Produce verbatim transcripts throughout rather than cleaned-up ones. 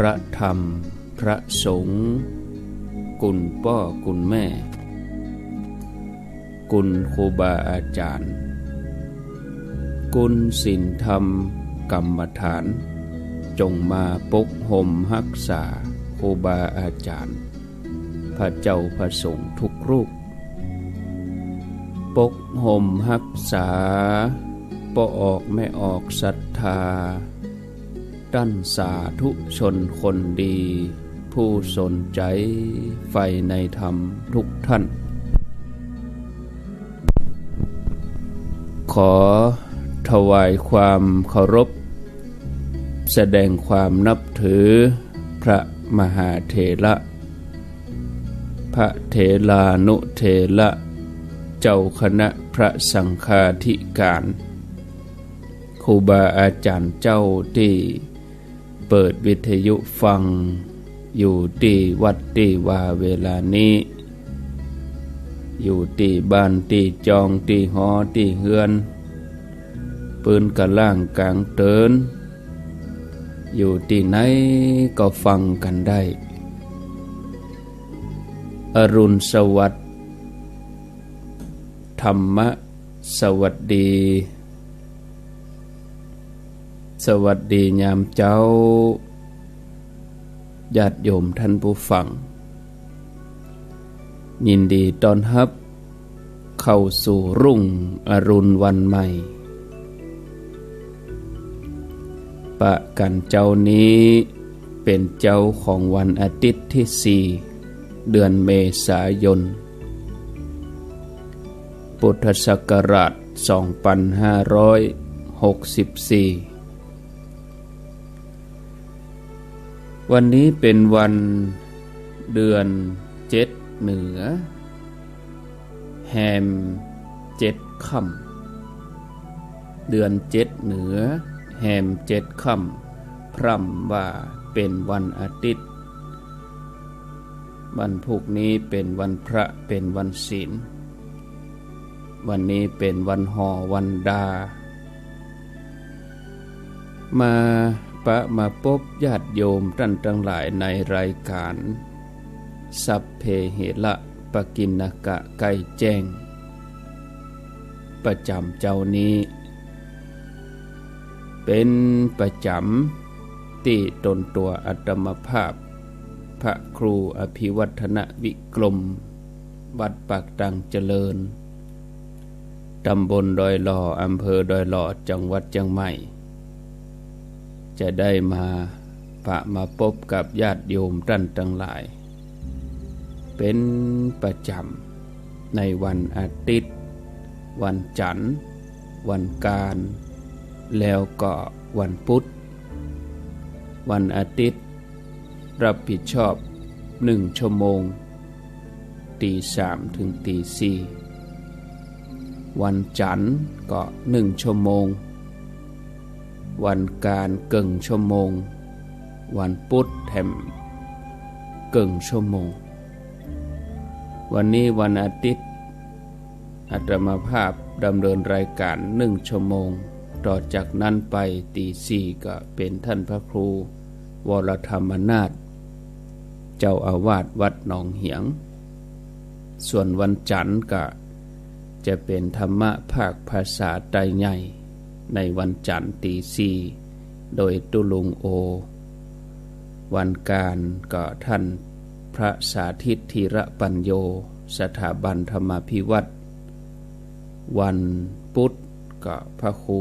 พระธรรม พระสงฆ์ กุณป้อ กุณแม่ กุณครูบาอาจ๋ารย์ กุณศีลธรรมกรรมฐาน จงมาปกห่มฮักษาครูบาอาจ๋ารย์ พระเจ้าพระสงฆ์ทุกรูป ปกห่มฮักษาป้อออกแม่ออกศรัทธา ต้านสาธุชนคนดี ผู้สนใจ๋ใฝ่ในธรรมทุกท่าน ขอถวายความเคารพ แสดงความนับถือ พระมหาเถระ พระเถรานุเถระ เจ้าคณะพระสังฆาธิการ ครูบาอาจ๋ารย์เจ้าตี้เปิดวิทยุฟัง อยู่ตี้วัดตี้วาเวลานี้ อยู่ตี้บ้านตี้จองตี้หอตี้เฮือน ปื๊นกะล่างก๋างเติน อยู่ตี้ไหนก็ฟังกั๋นได้ อรุณสวัสดิ์ ธรรมะสวัสดี สวัสดียามเจ๊า ญาติโยมท่านผู้ฟัง ยินดีต้อนฮับเข้าสู่รุ่งอรุณวันใหม่ ปะกั๋นเจ๊านี้เป๋นเจ๊าของวันอาทิตย์ตี้สี่ เดือนเมษายน พุทธศักราชสองปันห้าร้อยหกสิบสี่ วันนี้เป๋นวันเดือนเจ็ดเหนือ แฮมเจ็ดค่ำ เดือนเจ็ดเหนือ แฮมเจ็ดค่ำ พร่ำว่าเป๋นวันอาทิตย์ วันพูกนี้เป๋นวันพระ เป๋นวันศีล วันนี้เป๋นวันห่อวันดา มาปะมาปบญาติโยมต้านตังหลายในรายก๋าน สัพเพเหระปะกิณณกะใก้แจ้ง ประจ๋ำเจ๊านี้ เป๋นประจ๋ำตี้ตนตั๋วอาตมาภาพ พระครูอภิวัฒนวิกรม วัดปากตังเจริญ ตำบลดอยหล่อ อำเภอดอยหล่อ จังหวัดเจียงใหม่ จะได้มาปะมาปบกับญาติโยมต้านตังหลาย เป๋นประจ๋ำในวันอาทิตย์ วันจั๋นทร์ วันกาญ แล้วก็วันพุธ วันอาทิตย์ รับผิดชอบหนึ่งชั่วโมง ตีสามเถิงตีสี่ วันจั๋นทร์ก็หนึ่งชั่วโมง วันกาญเกิ่งชั่วโมง วันพุธแถมเกิ่งชั่วโมง วันนี้วันอาทิตย์ อาตมาภาพดำเนินรายก๋านหนึ่งชั่วโมง ต่อจากนั้นไปตีสี่ก็เป๋นต้านพระครูวรธรรมนาถ เจ้าอาวาสวัดหนองเหียง ส่วนวันจั๋นทร์ก็จะเป๋นธรรมะภาคภาษาไตยใหญ่ ในวันจั๋นทร์ตีสี่ โดยตุ๊ลุงโอ วันกาญก็ต้านพระสาธิต ธีระปัญโญ สถาบันธรรมาภิวัฒน์ วันพุธก็พระครู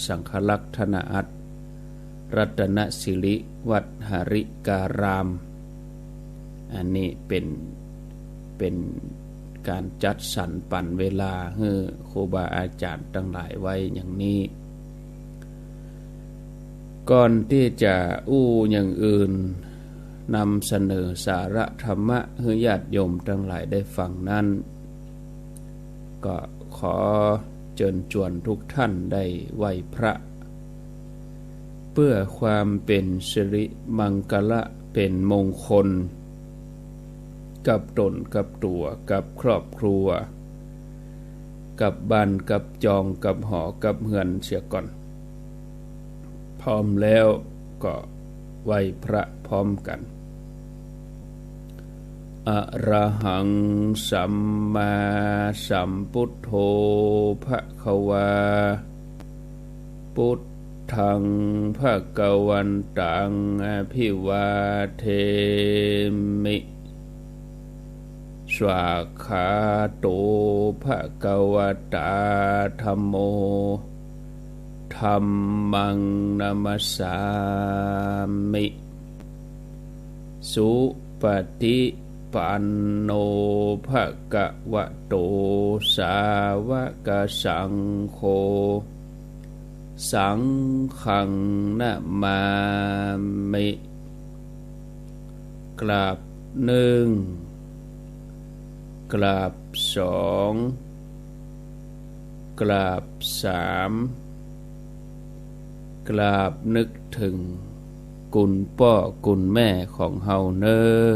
สังฆลักษณ์ ธนอัต รัตนสิริ วัดหริการาม อันนี้เป๋น เป๋นก๋านจัดสรรปั๋นเวลาหื้อครูบาอาจ๋ารย์ตังหลายไว้อย่างนี้ ก่อนตี้จะอู้อย่างอื่น นำเสนอสาระธรรมะหื้อญาติโยมตังหลายได้ฟังนั้น ก็ขอเจิญจวนทุกท่านได้ไหว้พระ เพื่อความเป๋นสิริมังคละ เป๋นมงคล กับต๋นกับตั๋ว กับครอบครัว กับบ้านกับจอง กับหอกับเฮือนเสียก่อน พร้อมแล้วก็ ไหว้พระพร้อมกัน อะระหัง สัมมาสัมพุทโธ ภะคะวา พุทธัง ภะคะวันตัง อะภิวาเทมิ สวากขาโต ภะคะวะตา ธัมโม ธัมมัง นะมัสสามิ สุปะฏิปันโน ภะคะวะโต สาวะกะสังโฆ สังฆัง นะมามิ กราบนึ่ง กราบสอง กราบสาม กราบนึกเถิงกุณป้อกุณแม่ของเฮาเน่อ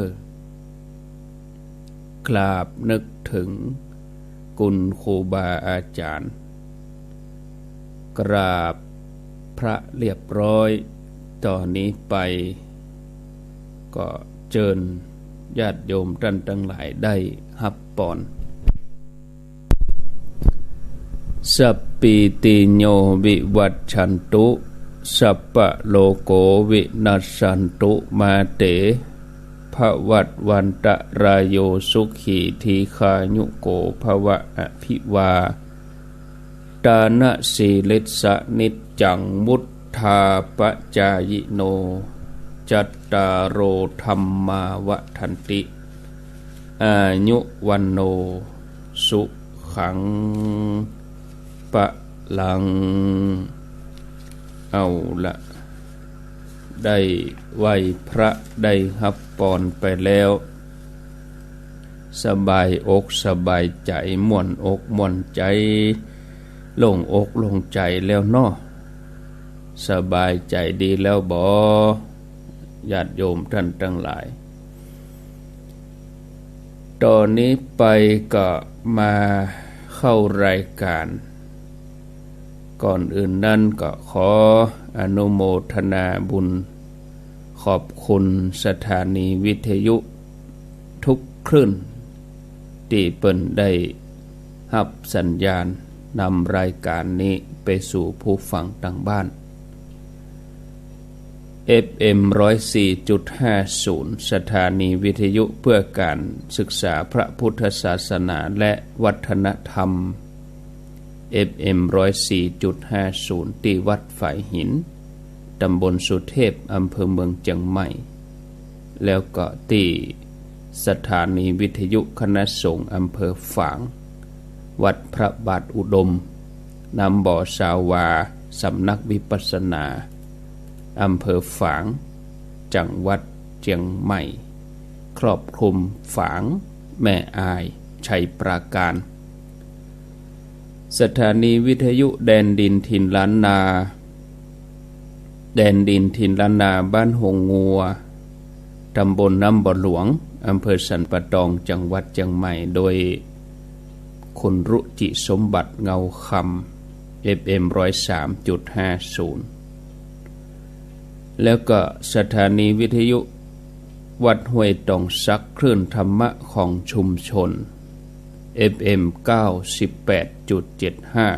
กราบนึกเถิงกุณครูบาอาจ๋ารย์ กราบพระเรียบร้อย ต่อนี้ไปก็เจิญญาติโยมต้านตังหลายได้ฮับปอน สัพพีติโย วิวัชชันตุ สัพพะโรโค วินัสสันตุ มาเต ภะวัตวันตะราโย สุขี ทีฆายุโก ภะวะ อะภิวา ทานะสีลิสสะ นิจจัง วุฑฒาปะจายิโน จัตตาโร ธัมมา วัฑฒันติ อายุ วัณโณ สุขัง พะลัง เอาละ ได้ไหว้พระ ได้ฮับปอนไปแล้ว สบายอกสบายใจ๋ ม่วนอกม่วนใจ๋ โล่งอกโล่งใจ๋แล้วเนาะ สบายใจ๋ดีแล้วบ่ ญาติโยมต้านตังหลาย ต่อนี้ไปก็มาเข้ารายก๋าน ก่อนอื่นนั้นก็ขออนุโมทนาบุญ ขอบคุณสถานีวิทยุทุกคลื่น ตี้เปิ้นได้ฮับสัญญาณนำรายก๋านนี้ไปสู่ผู้ฟังตางบ้าน เอฟเอ็ม ร้อยสี่จุดห้าศูนย์ สถานีวิทยุเพื่อการศึกษาพระพุทธศาสนาและวัฒนธรรม เอฟเอ็ม ร้อยสี่จุดห้าศูนย์ ตี้วัดฝายหิน ต๋ำบลสุเทพ อำเภอเมืองเจียงใหม่ แล้วก็ตี้สถานีวิทยุคณะสงฆ์อำเภอฝาง วัดพระบาทอุดม น้ำบ่อซาวา สำนักวิปัสสนา อำเภอฝาง จังหวัดเจียงใหม่ ครอบคลุมฝาง แม่อาย ชัยปราการ สถานีวิทยุแดนดินถิ่นล้านนา แดนดินถิ่นล้านนา บ้านโฮงงัว ต๋ำบลน้ำบ่อหลวง อำเภอสันป่าตอง จังหวัดเจียงใหม่ โดยคุณรุจิสมบัติ เงาคำ เอฟเอ็ม ร้อยสามจุดห้าศูนย์ แล้วก็สถานีวิทยุวัดห้วยตองสัก คลื่นธรรมะของชุมชน เอฟเอ็ม เก้าสิบแปดจุดเจ็ดห้า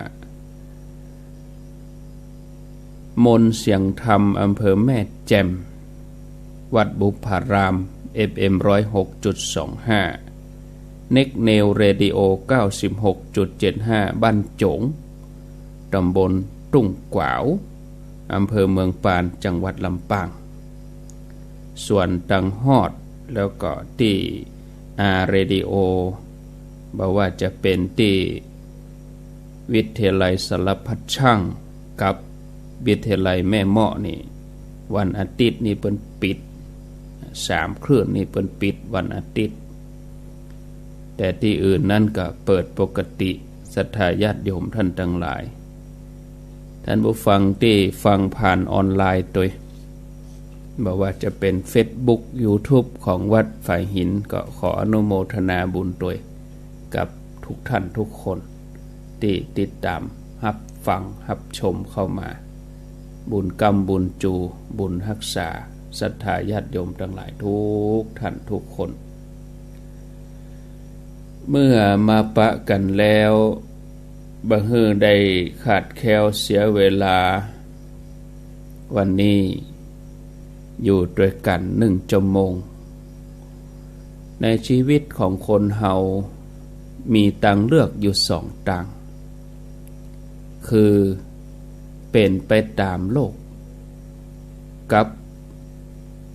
มนต์เสียงธรรม อำเภอแม่แจ่ม วัดบุพพาราม เอฟเอ็ม ร้อยหกจุดสองห้า เน็กเนวเรดิโอ เก้าสิบหกจุดเจ็ดห้า บ้านโจ๋ง ต๋ำบลตุ้งกวาว อำเภอเมืองปาน จังหวัดลำปาง ส่วนตางฮอดแล้วก็ตี้ อาร์ เรดิโอ บ่ว่าจะเป๋นตี้วิทยาลัยสารพัดช่างกับวิทยาลัยแม่เมาะนี่ วันอาทิตย์นี่เปิ้นปิด สามคลื่นนี่เปิ้นปิดวันอาทิตย์ แต่ตี้อื่นนั้นก็เปิดปกติ ศรัทธาญาติโยมต้านตังหลาย ต้านผู้ฟังตี้ฟังผ่านออนไลน์ตวย บ่ว่าจะเป๋นเฟซบุ๊ก ยูทูบ ของวัดฝายหิน ก็ขออนุโมทนาบุญตวย กับทุกท่านทุกคนตี้ติดต๋ามฮับฟังฮับชมเข้ามา บุญกำบุญจู บุญฮักษา ศรัทธาญาติโยมตังหลายทุกท่านทุกคน เมื่อมาปะกั๋นแล้ว บ่หื้อได้ขาดแคลนเสียเวลา วันนี้อยู่ตวยกั๋นนึ่งชั่วโมง ในชีวิตของคนเฮามีตางเลือกอยู่สองตาง คือเป๋นไปต๋ามโลก กับ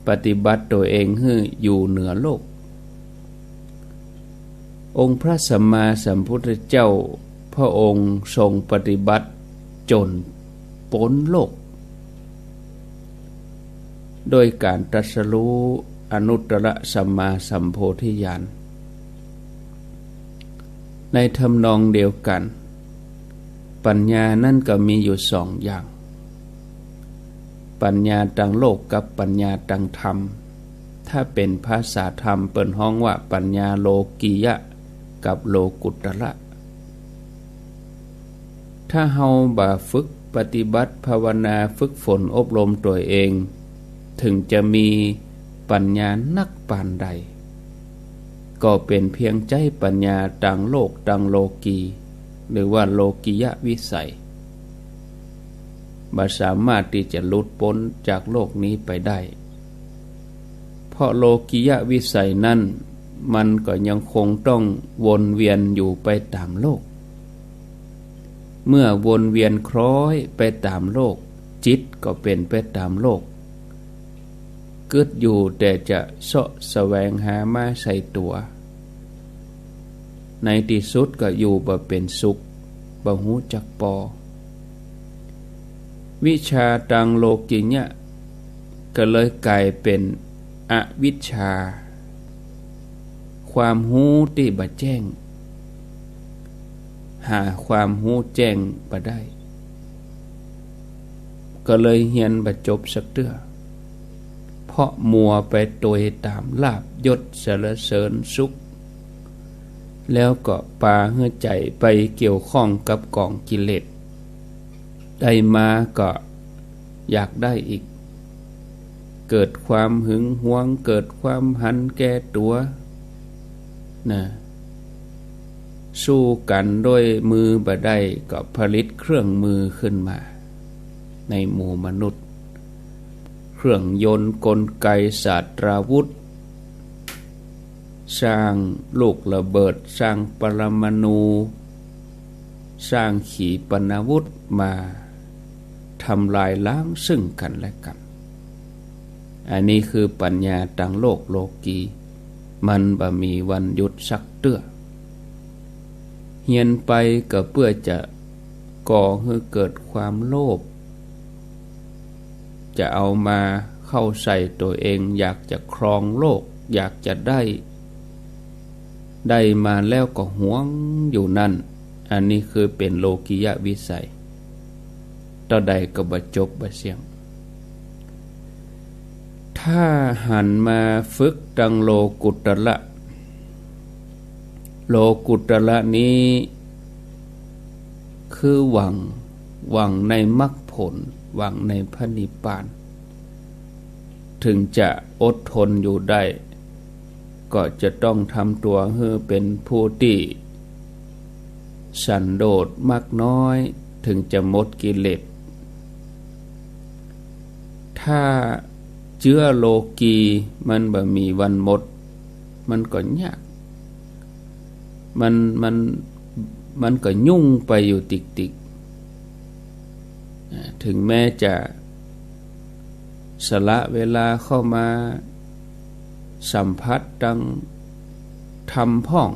ปฏิบัติตั๋วเองหื้ออยู่เหนือโลก องค์พระสัมมาสัมพุทธเจ้า พระองค์ทรงปฏิบัติจ๋นป๊นโลก ด้วยก๋านตรัสรู้อนุตตรสัมมาสัมโพธิญาณ ในทำนองเดียวกั๋น ปัญญานั้นก็มีอยู่สองอย่าง ปัญญาตางโลกกับปัญญาตางธรรม ถ้าเป๋นภาษาธรรมเปิ้นฮ้องว่าปัญญาโลกียะกับโลกุตตระ ถ้าเฮาบ่ฝึกปฏิบัติภาวนาฝึกฝนอบรมตั๋วเอง เถิงจะมีปัญญานักปานใด ก็เป๋นเปียงใจ๊ปัญญาตางโลกตางโลกี หรือว่าโลกียวิสัย บ่สามารถตี้จะหลุดป๊นจากโลกนี้ไปได้ เพราะโลกียวิสัยนั้น มันก็ยังคงต้องวนเวียนอยู่ไปต๋ามโลก เมื่อวนเวียนคล้อยไปต๋ามโลก จิตก็เป๋นไปต๋ามโลก กึ๊ดอยู่แต่จะเซาะแสวงหามาใส่ตั๋ว ในตี้สุดก็อยู่บ่เป๋นสุข บ่ฮู้จักปอ วิชาตางโลกิยะ ก็เลยก๋ายเป๋นอวิชชา ความฮู้ตี้บ่แจ้ง หาความฮู้แจ้งบ่ได้ ก็เลยเฮียนบ่จบสักเตื้อ เพราะมัวไปตวยต๋ามลาภยศสรรเสริญสุข แล้วก็ปาหื้อใจ๋ไปเกี่ยวข้องกับก๋องกิเลส ได้มาก็อยากได้อีก เกิดความหึงหวง เกิดความหันแก่ตั๋ว นะ สู้กั๋นด้วยมือบ่ได้ ก็ผลิตเครื่องมือขึ้นมา ในหมู่มนุษย์ เครื่องยนต์กลไกศาสตราวุธ สร้างลูกระเบิด สร้างปรมาณู สร้างขีปนาวุธมาทำลายล้างซึ่งกั๋นและกั๋น อันนี้คือปัญญาตางโลกโลกี มันบ่มีวันหยุดสักเตื้อ เฮียนไปก็เปื้อจะก่อหื้อเกิดความโลภ จะเอามาเข้าใส่ตั๋วเอง อยากจะครองโลก อยากจะได้ ได้มาแล้วก็หวงอยู่นั้น อันนี้คือเป๋นโลกิยวิสัย เต้าใดก็บ่จบบ่เสี้ยง ถ้าหันมาฝึกตางโลกุตตระ โลกุตตระนี้คือหวัง หวังในมรรคผล หวังในพระนิพพาน เถิงจะอดทนอยู่ได้ ก็จะต้องทำตั๋วหื้อเป๋นผู้ตี้สันโดษมากน้อย เถิงจะหมดกิเลส ถ้าเจื้อโลกีมันบ่มีวันหมด มันก็ยาก มัน มัน มันก็ยุ่งไปอยู่ติกๆ อ่า ถึงแม้จะสละเวลาเข้ามาสัมผัสตางธรรมพ่อง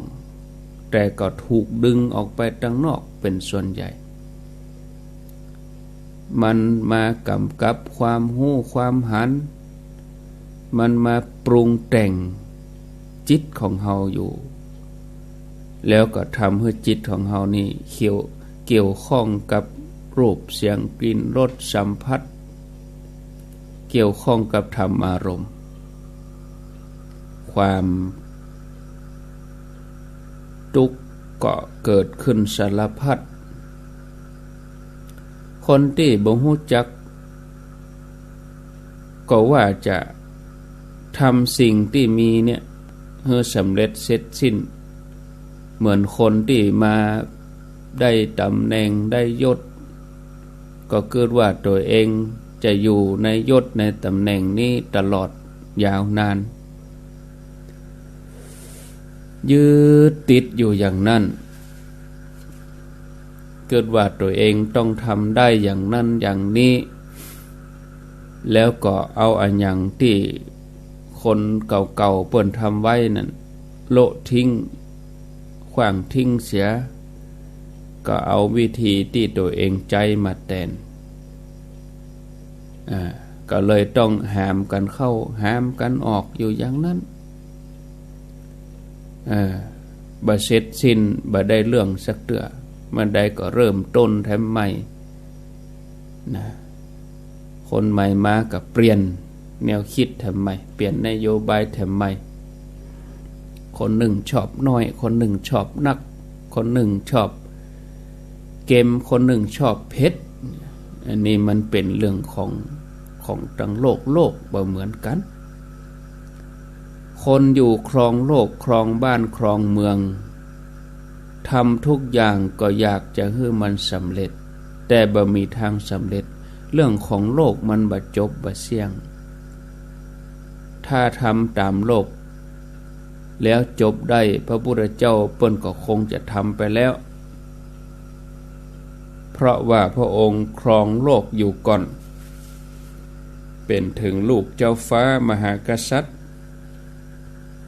แต่ก็ถูกดึงออกไปตางนอกเป๋นส่วนใหญ่ มันมากำกับความฮู้ความหัน มันมาปรุงแต่งจิตของเฮาอยู่ แล้วก็ทำหื้อจิตของเฮานี่เกี่ยว เกี่ยวข้องกับรูป เสียง กลิ่น รส สัมผัส เกี่ยวข้องกับธรรมารมณ์ ความตุ๊กข์ก็เกิดขึ้นสารพัด คนตี้บ่ฮู้จัก ก็ว่าจะทำสิ่งตี้มีเนี่ยหื้อสำเร็จเสร็จสิ้น เหมือนคนตี้มาได้ต๋ำแหน่งได้ยศ ก็กึ๊ดว่าตั๋วเองจะอยู่ในยศในต๋ำแหน่งนี้ตลอดยาวนาน ยึดติดอยู่อย่างนั้น กึ๊ดว่าตั๋วเองต้องทำได้อย่างนั้นอย่างนี้ แล้วก็เอาอะหยังตี้คนเก่าๆ เปิ้นทำไว้นั้น โละทิ้ง ขว้างทิ้งเสีย ก็เอาวิธีตี้ตั๋วเองใจ๊มาแตน อ่า ก็เลยต้องหามกั๋นเข้า หามกั๋นออกอยู่อย่างนั้น อ่า บ่เสร็จสิ้น บ่ได้เรื่องสักเตื้อ เมื่อใดก็เริ่มต้นแถมใหม่ นะ คนใหม่มาก็เปลี่ยนแนวคิดแถมใหม่ เปลี่ยนนโยบายแถมใหม่ คนนึ่งชอบน้อย คนนึ่งชอบนัก คนนึ่งชอบเกม คนนึ่งชอบเผ็ด อันนี้มันเป๋นเรื่องของ ของตังโลก โลกบ่เหมือนกั๋น คนอยู่ครองโลก ครองบ้าน ครองเมือง ทำทุกอย่างก็อยากจะหื้อมันสำเร็จ แต่บ่มีทางสำเร็จ เรื่องของโลกมันบ่จบบ่เสี้ยง ถ้าทำต๋ามโลกแล้วจบได้ พระพุทธเจ้าเปิ้นก็คงจะทำไปแล้ว เพราะว่าพระองค์ครองโลกอยู่ก่อน เป๋นถึงลูกเจ้าฟ้ามหากษัตริย์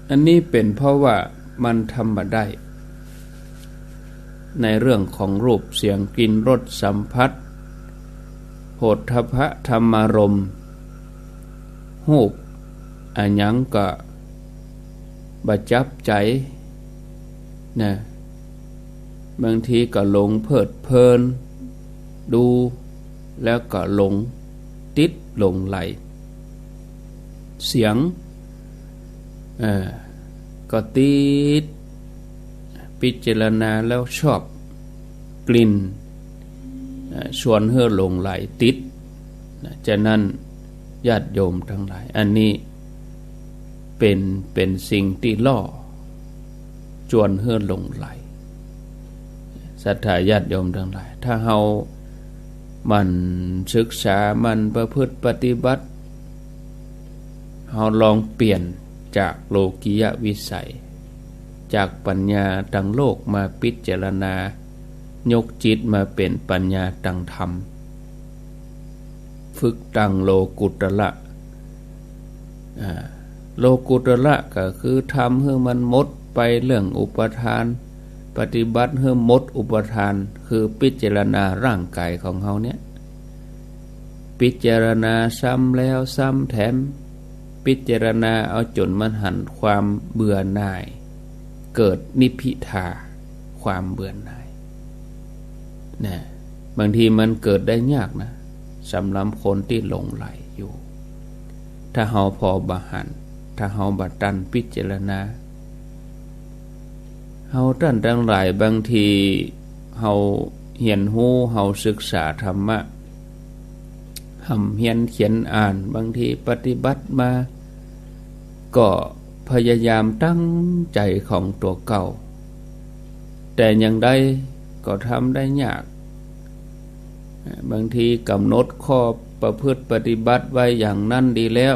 อันนี้เป๋นเพราะว่ามันทำบ่ได้ ในเรื่องของรูป เสียง กลิ่น รส สัมผัส โผฏฐัพพะธรรมารมณ์ รูปอะหยังก็บ่จับใจ๋ นะ บางทีก็หลงเพลิดเพลิน ดู แล้วก็หลงติดหลงใหล เสียง เอ่อ ก็ติด พิจารณาแล้วชอบ กลิ่น เอ่อ ชวนหื้อหลงใหลติด นะ ฉะนั้นญาติโยมตังหลาย อันนี้เป๋น เป๋นสิ่งตี้ล่อ จวนหื้อหลงใหล ศรัทธาญาติโยมตังหลาย ถ้าเฮาหมั่นศึกษา หมั่นประพฤติปฏิบัติ เฮาลองเปลี่ยนจากโลกิยวิสัย จากปัญญาตังโลกมาพิจารณา ยกจิตมาเป๋นปัญญาตังธรรม ฝึกตังโลกุตระ อ่า โลกุตระก็คือทำหื้อมันหมดไปเรื่องอุปาทาน ปฏิบัติหื้อหมดอุปาทาน คือพิจารณาร่างกายของเฮาเนี่ย พิจารณาซ้ำแล้วซ้ำแถม พิจารณาเอาจ๋นมันหันความเบื่อหน่าย เกิดนิพพิทา ความเบื่อหน่าย นะ บางทีมันเกิดได้ยากนะ สำหรับคนตี้หลงใหลอยู่ ถ้าเฮาผ่อบ่หัน ถ้าเฮาบ่ตันพิจารณา เฮาต้านตังหลาย บางทีเฮาเฮียนฮู้ เฮาศึกษาธรรมะ ฮ่ำเฮียนเขียนอ่าน บางทีปฏิบัติมา ก็พยายามตั้งใจ๋ของตั๋วเก่า แต่อย่างใดก็ทำได้ยาก บางทีก๋ำหนดข้อประพฤติปฏิบัติไว้อย่างนั้นดีแล้ว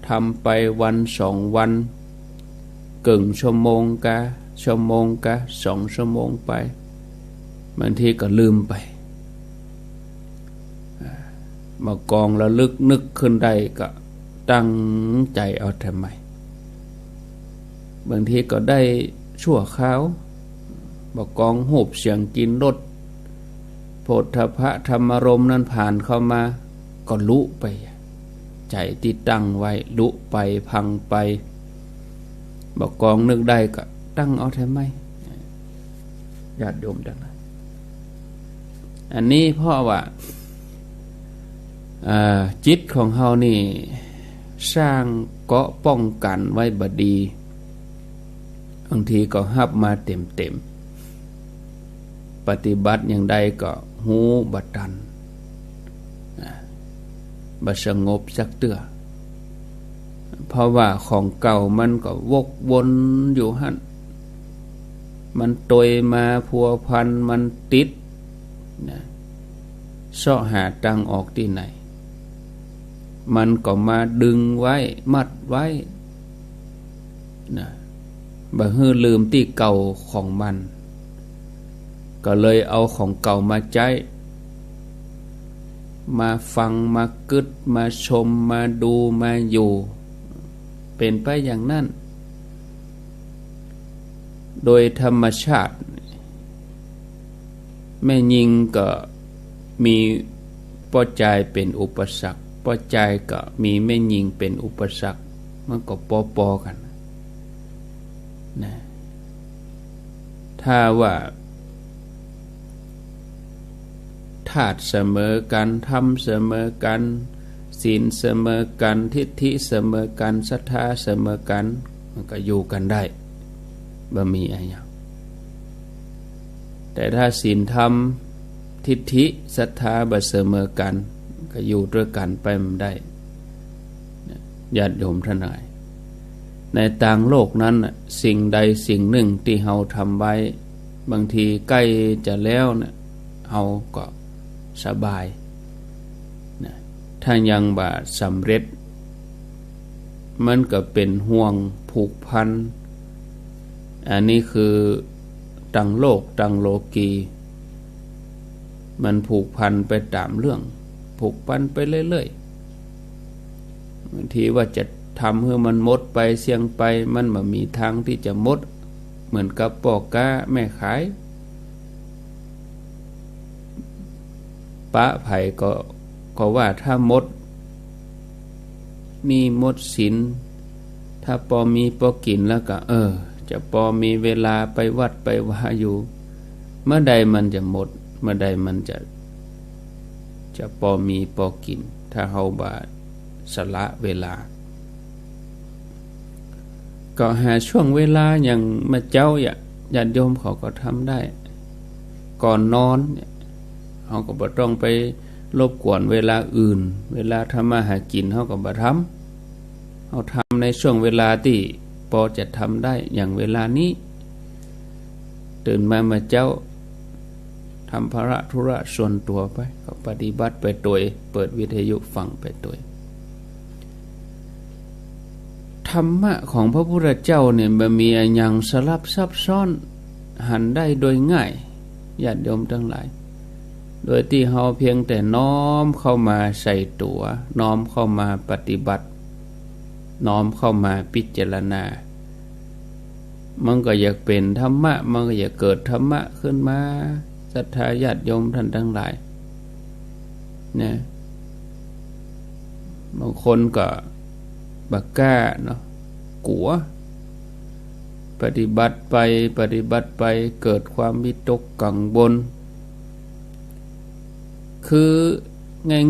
ทำไปวันสองวัน เกิ่งชั่วโมงกา ชั่วโมงกา สองชั่วโมงไป บางทีก็ลืมไป อ่า บ่ากองระลึกนึกขึ้นได้ก็ตั้งใจ๋เอาแถมใหม่ บางทีก็ได้ชั่วคราว บ่ากองรูป เสียง กลิ่น รส โผฏฐัพพะธรรมารมณ์นั้นผ่านเข้ามา ก็ลุไป ใจ๋ตี้ตั้งไว้ลุไป พังไป บ่ากองนึกได้ก็ตั้งเอาแถมใหม่ ญาติโยมตังหลาย อันนี้เพราะว่า อ่า จิตของเฮานี่สร้างเกราะป้องกั๋นไว้บ่ดี บางทีก็ฮับมาเต็มๆ ปฏิบัติอย่างใดก็ฮู้บ่ตัน อ่า บ่สงบสักเตื้อ เพราะว่าของเก่ามันก็วกวนอยู่หั้น มันตวยมาพัวพัน มันติดนะ เซาะหาตางออกตี้ไหน มันก็มาดึงไว้ มัดไว้นะ บ่หื้อลืมตี้เก่าของมัน ก็เลยเอาของเก่ามาใจ๊ มาฟัง มากึ๊ด มาชม มาดู มาอยู่ เป๋นไปอย่างนั้น โดยธรรมชาติ แม่ญิงก็มีป้อจายเป๋นอุปสรรค ป้อจายก็มีแม่ญิงเป๋นอุปสรรค มันก็ปอๆ กั๋นนะ ถ้าว่า ธาตุเสมอกั๋น ธรรมเสมอกั๋น ศีลเสมอกั๋น ทิฏฐิเสมอกั๋น ศรัทธาเสมอกั๋น มันก็อยู่กั๋นได้ บ่มีอะหยัง แต่ถ้าศีลธรรม ทิฏฐิ ศรัทธาบ่เสมอกั๋น ก็อยู่ตวยกั๋นไปบ่ได้ ญาติโยมท่านหลาย ในตางโลกนั้นน่ะ สิ่งใดสิ่งหนึ่งตี้เฮาทำไว้ บางทีใก้จะแล้วน่ะ เฮาก็สบายนะ ถ้ายังบ่สำเร็จ มันก็เป๋นห่วงผูกพัน อันนี้คือตางโลกตางโลกี มันผูกพันไปต๋ามเรื่อง ผูกพันไปเรื่อยๆ บางทีว่าจะทำหื้อมันหมดไปเสี้ยงไป มันบ่มีตางตี้จะหมด เหมือนกับป้อก๊าแม่ขาย ปะใผก็ ก็ว่าถ้าหมดหนี้หมดสิน ถ้าปอมีปอกิ๋นแล้วก็ เออ จะปอมีเวลาไปวัดไปวาอยู่ เมื่อใดมันจะหมด เมื่อใดมันจะ จะปอมีปอกิ๋น ถ้าเฮาบ่สละเวลา ก็หาช่วงเวลาอย่างเมื่อเจ๊าเนี่ย ญาติโยมเขาก็ทำได้ ก่อนนอนเนี่ย เฮาก็บ่ต้องไปรบกวนเวลาอื่น เวลาทำมาหากิ๋นเฮาก็บ่ทำ เฮาทำในช่วงเวลาตี้ปอจะทำได้ อย่างเวลานี้ ตื่นมาเมื่อเจ๊า ทำภาระธุระส่วนตั๋วไป ก็ปฏิบัติไปตวย เปิดวิทยุฟังไปตวย ธรรมะของพระพุทธเจ้าเนี่ย บ่มีอะหยังสลับซับซ้อน หันได้โดยง่าย ญาติโยมทั้งหลาย โดยตี้เฮาเพียงแต่น้อมเข้ามาใส่ตั๋ว น้อมเข้ามาปฏิบัติ น้อมเข้ามาพิจารณา มันก็อยากเป๋นธรรมะ มันก็อยากเกิดธรรมะขึ้นมา ศรัทธาญาติโยมท่านทั้งหลาย นะ บางคนก็บ่กล้าเนาะ กั๋ว ปฏิบัติไป ปฏิบัติไป เกิดความวิตกกังวล คือ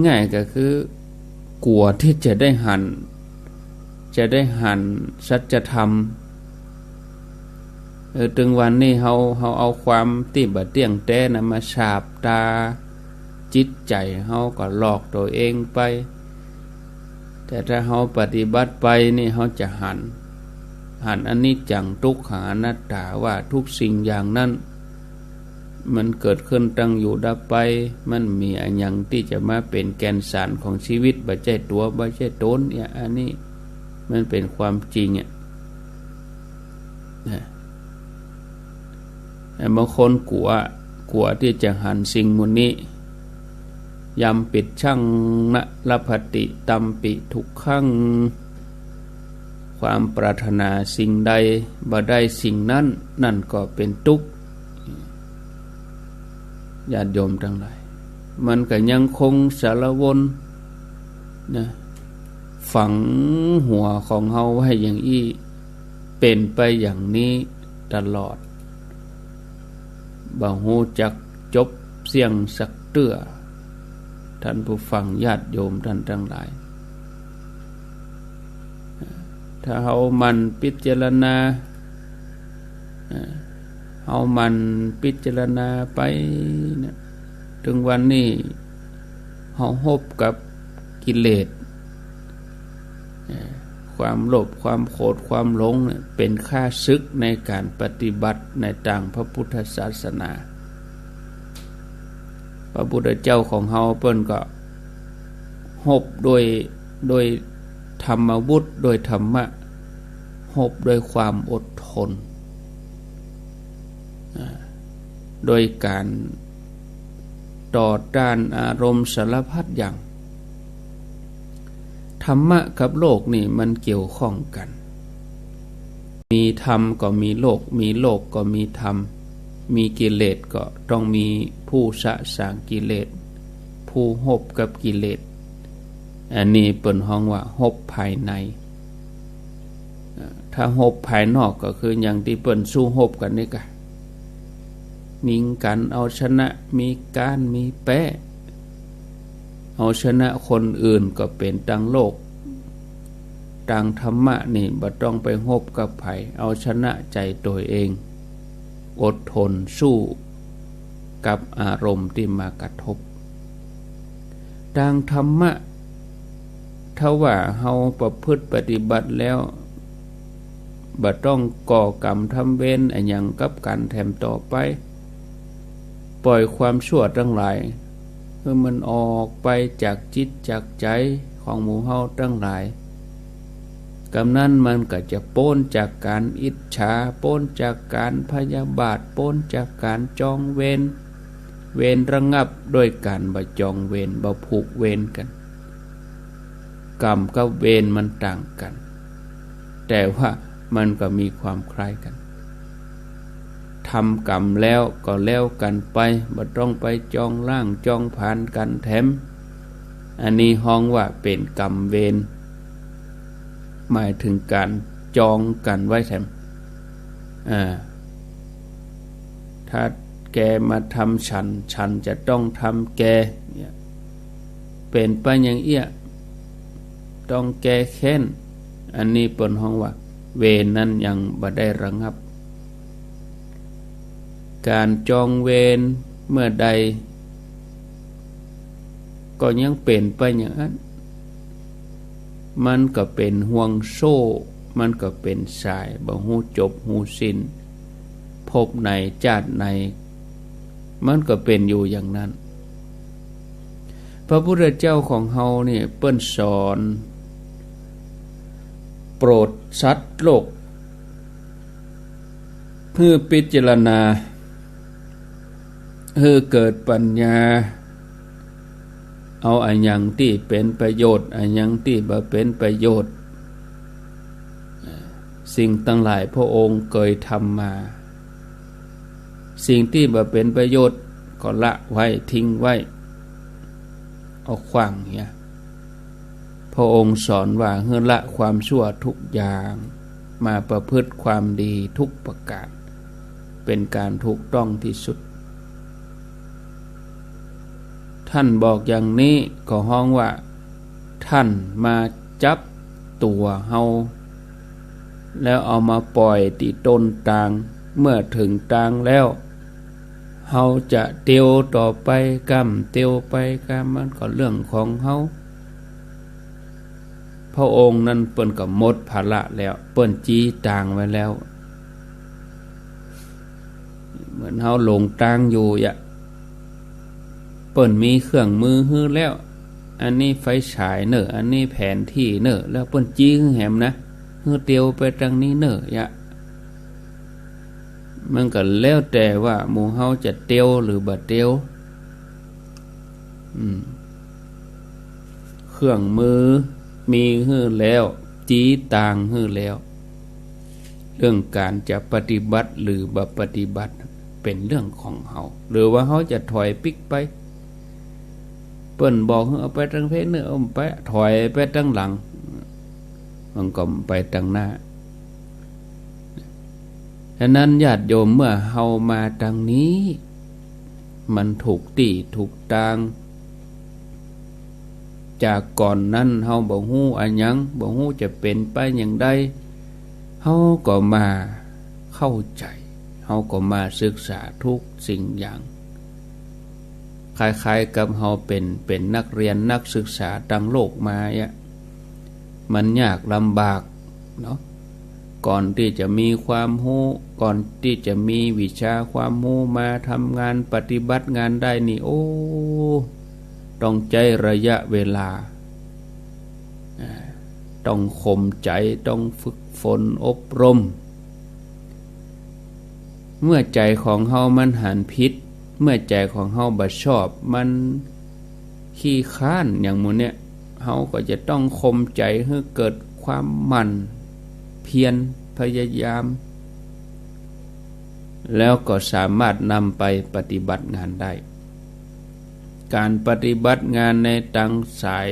ง่ายๆ ก็คือ กั๋วตี้จะได้หัน จะได้หันสัจธรรม เออ ตึงวันนี้เฮา เฮาเอาความตี้บ่เตี้ยงแต๊นะมาฉาบต๋าจิตใจ๋ เฮาก็หลอกตั๋วเองไป แต่ถ้าเฮาปฏิบัติไปนี่ เฮาจะหัน หันอนิจจัง ทุกขัง อนัตตา ว่าทุกสิ่งอย่างนั้น มันเกิดขึ้นตั้งอยู่ดับไป มันมีอะหยังตี้จะมาเป๋นแก่นสารของชีวิต บ่ใจ้ตั๋ว บ่ใจ้ต๋นเนี่ย อันนี้มันเป๋นความจริงอะ นะ แต่บางคนกั๋ว กั๋วตี้จะหันสิ่งหมู่นี้ ยำปิจฉัง นะ ลัพพติ ตัมปิ ทุกขัง ความปรารถนาสิ่งใดบ่ได้สิ่งนั้น นั่นก็เป๋นตุ๊กข์ ญาติโยมทั้งหลาย มันก็ยังคงสารวนนะ ฝังหัวของเฮาไว้อย่างอี้ เป๋นไปอย่างนี้ตลอด บ่ฮู้จักจบเสี้ยงสักเตื้อ ท่านผู้ฟังญาติโยมท่านทั้งหลาย ถ้าเฮาหมั่นพิจารณา เฮาหมั่นพิจารณาไปเนี่ย ตึงวันนี้เฮาฮบกับ กิเลส เอ่อ ความโลภ ความโกรธ ความหลงเนี่ย เป๋นข้าศึกในก๋านปฏิบัติในตางพระพุทธศาสนา พระพุทธเจ้าของเฮาเปิ้นก็ฮบโดย โดยธรรมวุฒิ โดยธรรมะ ฮบโดยความอดทน อ่า โดยก๋านต่อต้านอารมณ์สารพัดอย่าง ธรรมะกับโลกนี่มันเกี่ยวข้องกั๋น มีธรรมก็มีโลก มีโลกก็มีธรรม มีกิเลสก็ต้องมีผู้สะสางกิเลส ผู้ฮบกับกิเลส อันนี้เปิ้นฮ้องว่าฮบภายใน เอ่อ ถ้าฮบภายนอกก็คืออย่างตี้เปิ้นสู้ฮบกั๋นนี่กะ ยิงกั๋นเอาชนะ มีก๊าน มีแป๊ เอาชนะคนอื่นก็เป๋นตางโลก ตางธรรมะนี่บ่ต้องไปฮบกับใผ เอาชนะใจ๋ตนเอง อดทนสู้กับอารมณ์ตี้มากระทบ ตางธรรมะ ถ้าว่าเฮาประพฤติปฏิบัติแล้ว บ่ต้องก่อกรรมทำเวรอะหยังกับกั๋นแถมต่อไป ป่อยความชั่วตังหลายหื้อมันออกไปจากจิตจากใจ๋ของหมู่เฮาตังหลาย กำนั้นมันก็จะป๊นจากก๋านอิจฉา ป๊นจากก๋านพยาบาท ป๊นจากก๋านจองเวร เวรระงับด้วยก๋านบ่จองเวร บ่ผูกเวรกั๋น กรรมกับเวรมันต่างกั๋น แต่ว่ามันก็มีความคล้ายกั๋น ทำกรรมแล้วก็แล้วกั๋นไป บ่ต้องไปจองล้างจองผลาญกั๋นแถม อันนี้ฮ้องว่าเป๋นกรรมเวร หมายถึงก๋านจองกั๋นไว้แถม อ่า ถ้าแกมาทำฉัน ฉันจะต้องทำแก เนี่ย เป๋นไปอย่างเอี้ย ต้องแก้แค้น อันนี้เปิ้นฮ้องว่าเวรนั้นยังบ่ได้ระงับ ก๋านจองเวรเมื่อใด ก็ยังเป๋นไปอย่างอั้น มันก็เป๋นห่วงโซ่ มันก็เป๋นสาย บ่ฮู้จบฮู้สิ้น ภพไหนจาติไหน มันก็เป๋นอยู่อย่างนั้น พระพุทธเจ้าของเฮาเนี่ยเปิ้นสอนโปรดสัตว์โลก หื้อพิจารณา หื้อเกิดปัญญา เอาอะหยังตี้เป๋นประโยชน์ อะหยังตี้บ่เป๋นประโยชน์ สิ่งตังหลายพระองค์เกยทำมา สิ่งตี้บ่เป๋นประโยชน์ก็ละไว้ ทิ้งไว้ เอาขว้างเนี่ย พระองค์สอนว่าหื้อละความชั่วทุกอย่าง มาประพฤติความดีทุกประก๋าน เป๋นก๋านถูกต้องตี้สุด ท่านบอกอย่างนี้ก็ฮ้องว่า ท่านมาจับตั๋วเฮา แล้วเอามาป่อยตี้ต้นตาล เมื่อเถิงตาลแล้ว เฮาจะเตียวต่อไปกำ เตียวไปกำ มันก็เรื่องของเฮา พระองค์นั้นเปิ้นก็หมดภาระแล้ว เปิ้นจี๊ตาลไว้แล้ว เหมือนเฮาหลงตาลอยู่อะ เปิ้นมีเครื่องมือหื้อแล้ว อันนี้ไฟฉายเน่อ อันนี้แผนที่เน่อ แล้วเปิ้นจี๊หื้อแหมนะ หื้อเตียวไปตางนี้เน่อ ยะ มันก็แล้วแต่ว่าหมู่เฮาจะเตียวหรือบ่เตียว อืม เครื่องมือมีหื้อแล้ว จี๊ตาลหื้อแล้ว เรื่องก๋านจะปฏิบัติหรือบ่ปฏิบัติ เป๋นเรื่องของเฮา หรือว่าเฮาจะถอยปิ๊กไป เปิ้นบอกหื้อเอาไปตางเพเน่อ เอาไป ถอยไปตางหลัง มันก็ไปตางหน้า ฉะนั้นญาติโยม เมื่อเฮามาตางนี้ มันถูกตี้ถูกตาง จากก่อนนั้นเฮาบ่ฮู้อะหยัง บ่ฮู้จะเป๋นไปอย่างใด เฮาก็มาเข้าใจ๋ เฮาก็มาศึกษาทุกสิ่งอย่าง คล้ายๆ กับเฮาเป๋น เป๋นนักเฮียนนักศึกษาตางโลกมาเนี่ย มันยากลำบากเนาะ ก่อนตี้จะมีความฮู้ ก่อนตี้จะมีวิชาความฮู้มาทำงานปฏิบัติงานได้นี่ โอ้ ต้องใจ๊ระยะเวลา อ่า ต้องข่มใจ๋ ต้องฝึกฝนอบรม เมื่อใจ๋ของเฮามันหันผิด เมื่อใจ๋ของเฮาบ่ชอบ มันขี้คร้านอย่างหมู่เนี่ย เฮาก็จะต้องข่มใจ๋หื้อเกิดความหมั่นเพียรพยายาม แล้วก็สามารถนำไปปฏิบัติงานได้ ก๋านปฏิบัติงานในตางสาย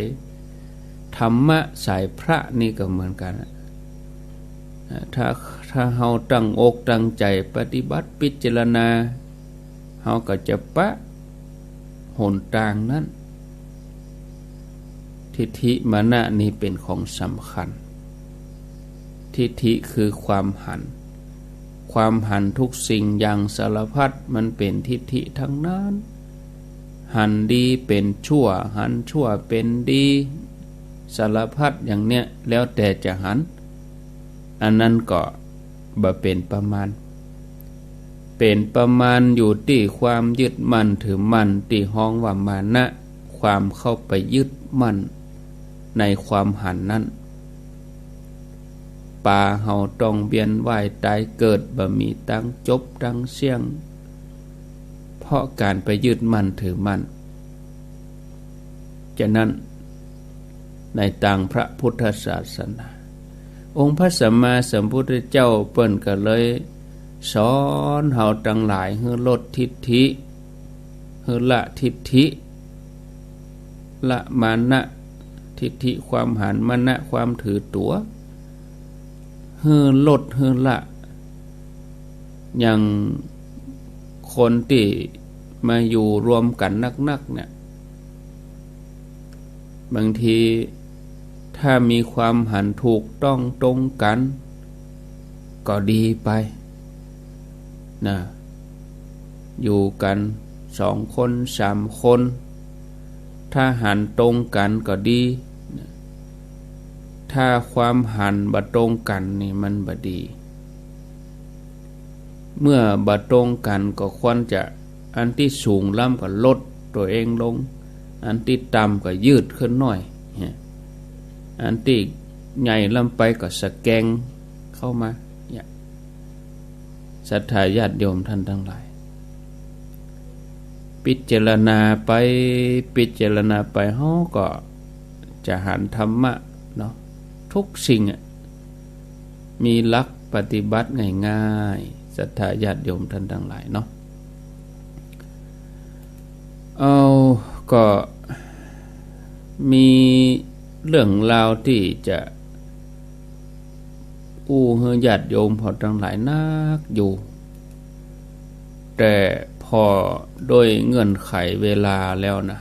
ธรรมะสายพระนี่ก็เหมือนกั๋นอะ ถ้า ถ้าเฮาตั้งอกตั้งใจ๋ปฏิบัติพิจารณา เฮาก็จะปะหนตางนั้น ทิฏฐิมานะนี่เป๋นของสำคัญ ทิฏฐิคือความหัน ความหันทุกสิ่งอย่างสารพัดมันเป๋นทิฏฐิทั้งนั้น หันดีเป๋นชั่ว หันชั่วเป๋นดี สารพัดอย่างเนี้ย แล้วแต่จะหัน อันนั้นก็บ่เป๋นประมาณ เป๋นประมาณอยู่ตี้ความยึดมั่นถือมั่น ตี้ฮ้องว่ามานะ ความเข้าไปยึดมั่นในความหันนั้น ปาเฮาต้องเวียนว่ายต๋ายเกิด บ่มีตางจบตางเสี้ยง เพราะก๋านไปยึดมั่นถือมั่น ฉะนั้น ในตางพระพุทธศาสนา องค์พระสัมมาสัมพุทธเจ้าเปิ้นก็เลยสอนเฮาตังหลายหื้อลดทิฏฐิ หื้อละทิฏฐิ ละมานะ ทิฏฐิความหัน มานะความถือตั๋ว หื้อลดหื้อละ อย่างคนตี้มาอยู่รวมกั๋นนักๆ เนี่ย บางทีถ้ามีความหันถูกต้องตรงกั๋นก็ดีไปนะ อยู่กั๋นสองคนสามคน ถ้าหันตรงกั๋นก็ดีนะ ถ้าความหันบ่ตรงกั๋นนี่มันบ่ดี เมื่อบ่ตรงกั๋นก็ควรจะ อันตี้สูงล้ำก็ลดตั๋วเองลง อันตี้ต่ำก็ยืดขึ้นหน้อย อันตี้ใหญ่ล้ำไปก็สะแกงเข้ามา เนี่ย ศรัทธาญาติโยมท่านตังหลาย พิจารณาไป พิจารณาไป เฮาก็จะหันธรรมะเนาะ ทุกสิ่งอะ มีหลักปฏิบัติง่ายๆ ศรัทธาญาติโยมท่านตังหลายเนาะ เอา ก็มีเรื่องราวตี้จะอู้หื้อญาติโยมเฮาตังหลายนักอยู่ แต่พอด้วยเงื่อนไขเวลาแล้วนะ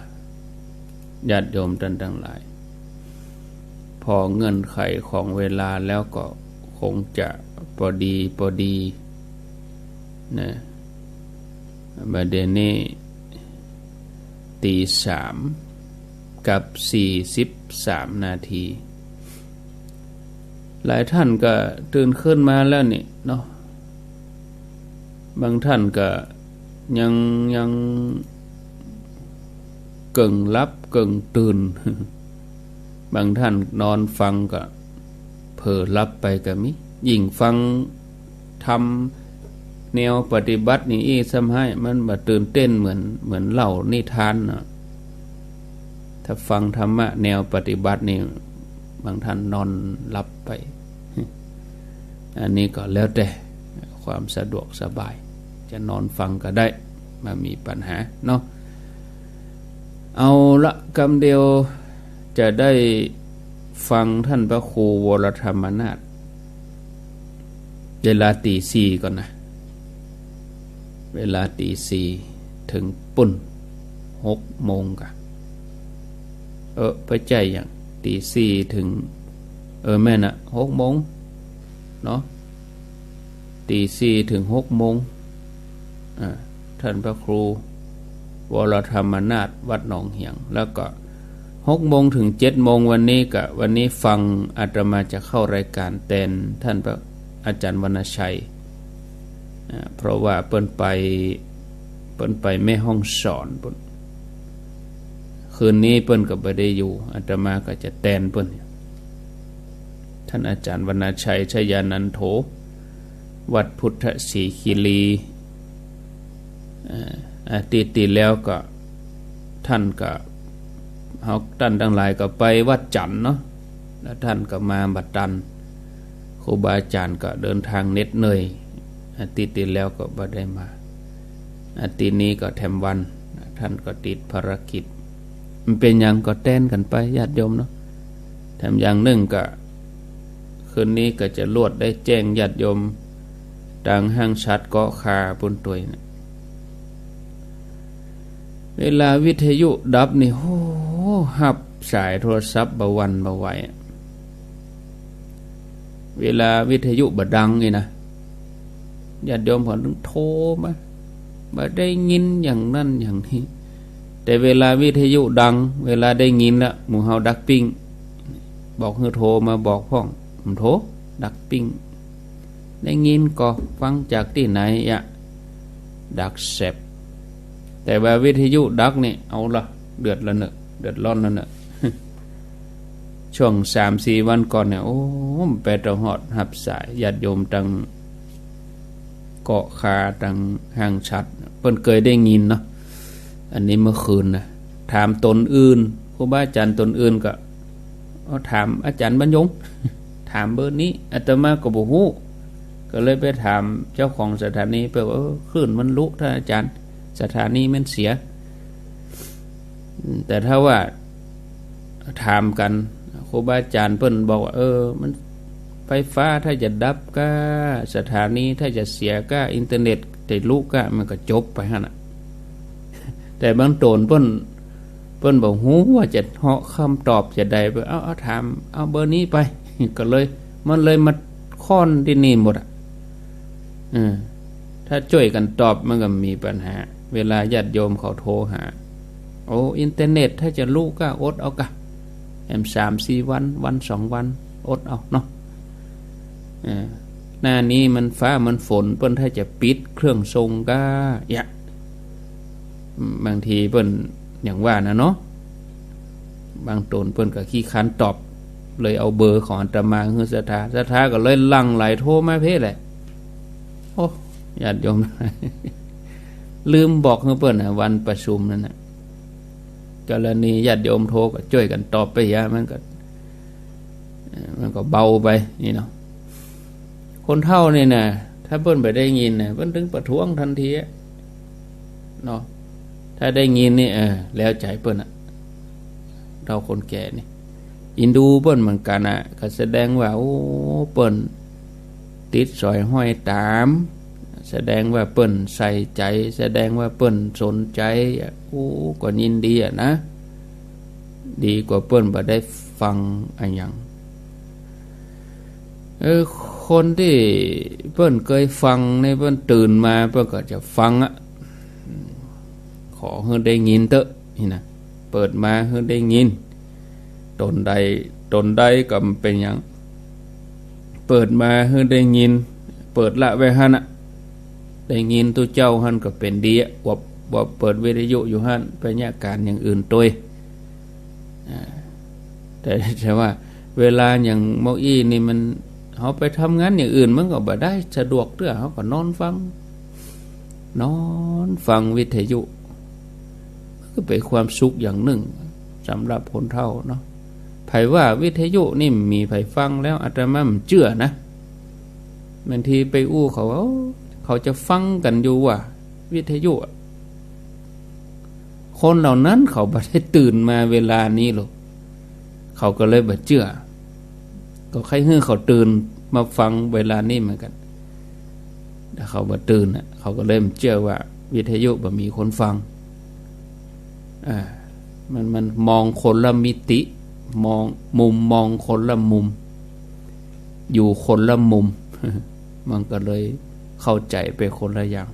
ญาติโยมท่านตังหลาย พอเงื่อนไขของเวลาแล้วก็คงจะปอดีปอดีนะ บ่าเดี่ยวนี้ตี๋สามกับสี่สิบสามนาที หลายท่านก็ตื่นขึ้นมาแล้วนี่เนาะ บางท่านก็ยัง ยังเกิ่งหลับเกิ่งตื่น บางท่านนอนฟังก็เผลอหลับไปก็มี ยิ่งฟังธรรมแนวปฏิบัตินี่อี้ซ้ำฮ้าย มันบ่ตื่นเต้นเหมือน เหมือนเล่านิทานเนาะ ถ้าฟังธรรมะแนวปฏิบัตินี่ บางท่านนอนหลับไป อันนี้ก็แล้วแต่ความสะดวกสบาย จะนอนฟังก็ได้ บ่มีปัญหาเนาะ เอาละ กำเดียวจะได้ฟังท่านพระครูวรธรรมนาถ เวลาตี๋สี่ก่อนนะ เวลาตี๋สี่เถิงปู้น หกโมงก่ะ เออ บ่ใจ้หยัง ตี๋สี่เถิง เออ แม่นอะ หกโมงเนาะ ตี๋สี่เถิงหกโมง อ่า ท่านพระครู วรธรรมนาถวัดหนองเหียง แล้วก็หกโมงถึงเจ็ดโมงวันนี้ก็ วันนี้ฟัง อาตมาจะเข้ารายการแตนท่านพระอาจารย์วรรณชัย อ่า เพราะว่าเปิ้นไป เปิ้นไปแม่ฮ่องสอนปู้น คืนนี้เปิ้นก็บ่ได้อยู่ อาตมาก็จะแตนเปิ้น ท่านอาจารย์วรรณชัย ชยานันโถ วัดพุทธศรีคีรี อ่า อาทิตย์ตี้แล้วก็ ท่านก็ เฮา ท่านตังหลายก็ไปวัดจันทน์เนาะ แล้วท่านก็มาบ่ตัน ครูบาอาจารย์ก็เดินทางเหน็ดเหนื่อย อาทิตย์ตี้แล้วก็บ่ได้มา อาทิตย์นี้ก็แถมวัน ท่านก็ติดภารกิจ มันเป๋นหยังก็แตนกั๋นไปญาติโยมเนาะ แถมอย่างนึ่งก็ คืนนี้ก็จะลวดได้แจ้งญาติโยม ตางห้างฉัตรเกาะคาปู้นตวยนะ เวลาวิทยุดับนี่ โอ้ ฮับสายโทรศัพท์บ่หวั่นบ่ไหวอะ เวลาวิทยุบ่ดังนี่นะ ญาติโยมเปิ้นโทรมา บ่ได้ยินอย่างนั้นอย่างนี้ แต่เวลาวิทยุดัง เวลาได้ยินละ หมู่เฮาดักปิ้ง บอกหื้อโทรมาบอกพ่อง บ่โทร ดักปิ้ง ได้ยินก่อ ฟังจากตี้ไหนอะ ดักแสบ แต่ว่าวิทยุดักนี่ เอาละ เดือดละเนอะ เดือดร้อนละเนอะ ช่วงสามสี่วันก่อนเนี่ย โอ้ ไปตะหอดฮับสายญาติโยมตางเกาะคา ตางห้างฉัตร เปิ้นเกยได้ยินเนาะ อันนี้เมื่อคืนนะ ถามต๋นอื่น ครูบาอาจารย์ต๋นอื่นก็ เอาถามอาจารย์บรรยง ถามเบอร์นี้ อาตมาก็บ่ฮู้ ก็เลยไปถามเจ้าของสถานี เปิ้นว่า เออ คลื่นมันลุ ท่านอาจารย์ สถานีมันเสีย อืม แต่ถ้าว่าถามกั๋น ครูบาอาจารย์เปิ้นบอกว่า เออ มัน ไฟฟ้าถ้าจะดับก้า สถานีถ้าจะเสียก้า อินเทอร์เน็ตจะลุก้า มันก็จบไปหั้นน่ะ แต่บางต๋นเปิ้น เปิ้นบ่ฮู้ว่าจะเหาะคำตอบจะใด เปิ้น เอา เอาถาม เอาเบอร์นี้ไป ก็เลย มันเลยมาค่อนตี้นี่หมดอะ เออ ถ้าจ้วยกั๋นตอบมันก็บ่มีปัญหา เวลาญาติโยมเขาโทรหา โอ้ อินเทอร์เน็ตถ้าจะลุก้า อดเอาก้า แหมสามสี่วัน วันสองวัน อดเอาเนาะ เออ หน้านี้มันฟ้ามันฝน เปิ้นถ้าจะปิดเครื่องส่งก้า เยียะ อืม บางทีเปิ้นอย่างว่านะเนาะ บางต๋นเปิ้นก็ขี้คร้านตอบ เลยเอาเบอร์ของอาตมาหื้อศรัทธา ศรัทธาก็เลยหลั่งไหลโทรมาเพ่แหละ โอ้ ญาติโยม ลืมบอกหื้อเปิ้นนะ วันประชุมนั้นน่ะ กรณีญาติโยมโทรก็จ้วยกั๋นตอบไปเยียะ มันก็ เอ่อ มันก็เบาไปนี่เนาะ คนเฒ่านี่นะ ถ้าเปิ้นบ่ได้ยินนะ เปิ้นตึงประท้วงทันทีอะเนาะ ถ้าได้ยินนี่ เออ แล้วใจ๋เปิ้นอะ เฒ่าคนแก่นี่ อินดูเปิ้นเหมือนกั๋นอะ ก็แสดงว่า โอ้ เปิ้นติดสอยห้อยต๋าม แสดงว่าเปิ้นใส่ใจ๋ แสดงว่าเปิ้นสนใจ๋อะ โอ้ ก็ยินดีอะนะ ดีกว่าเปิ้นบ่ได้ฟังอะหยัง เออ คนตี้เปิ้นเกยฟังนี่ เปิ้นตื่นมาเปิ้นก็จะฟังอะ ขอหื้อได้ยินเต๊อะนี่นะ เปิดมาหื้อได้ยิน ต๋นใด ต๋นใดก็บ่เป๋นหยัง เปิดมาหื้อได้ยิน เปิดละไว้หั้นน่ะ ได้ยินตุ๊เจ้าหั้นก็เป๋นดีอะ ว่า ว่าเปิดวิทยุอยู่หั้น ไปเยียะก๋านอย่างอื่นตวย อ่า แต่ แต่ว่าเวลาอย่างเมื่ออี้นี่มัน เฮาไปทำงานอย่างอื่นมันก็บ่ได้สะดวกเตื้อ เฮาก็นอนฟัง นอนฟังวิทยุ มันก็เป๋นความสุขอย่างนึ่งสำหรับคนเฒ่าเนาะ ใผว่าวิทยุนี่บ่มีใผฟังแล้ว อาตมาบ่เจื้อนะ บางทีไปอู้เขาว่า โอ้ เขาจะฟังกั๋นอยู่ว่าวิทยุอะ คนเหล่านั้นเขาบ่ได้ตื่นมาเวลานี้หรอก เขาก็เลยบ่เจื้อ ก็ใค่หื้อเขาตื่นมาฟังเวลานี้เหมือนกั๋น แต่เขาบ่ตื่นน่ะ เขาก็เลยบ่เจื้อว่าวิทยุบ่มีคนฟัง อ่า มัน มันมองคนละมิติ มอง มุมมองคนละมุม อยู่คนละมุม มันก็เลยเข้าใจ๋ไปคนละอย่าง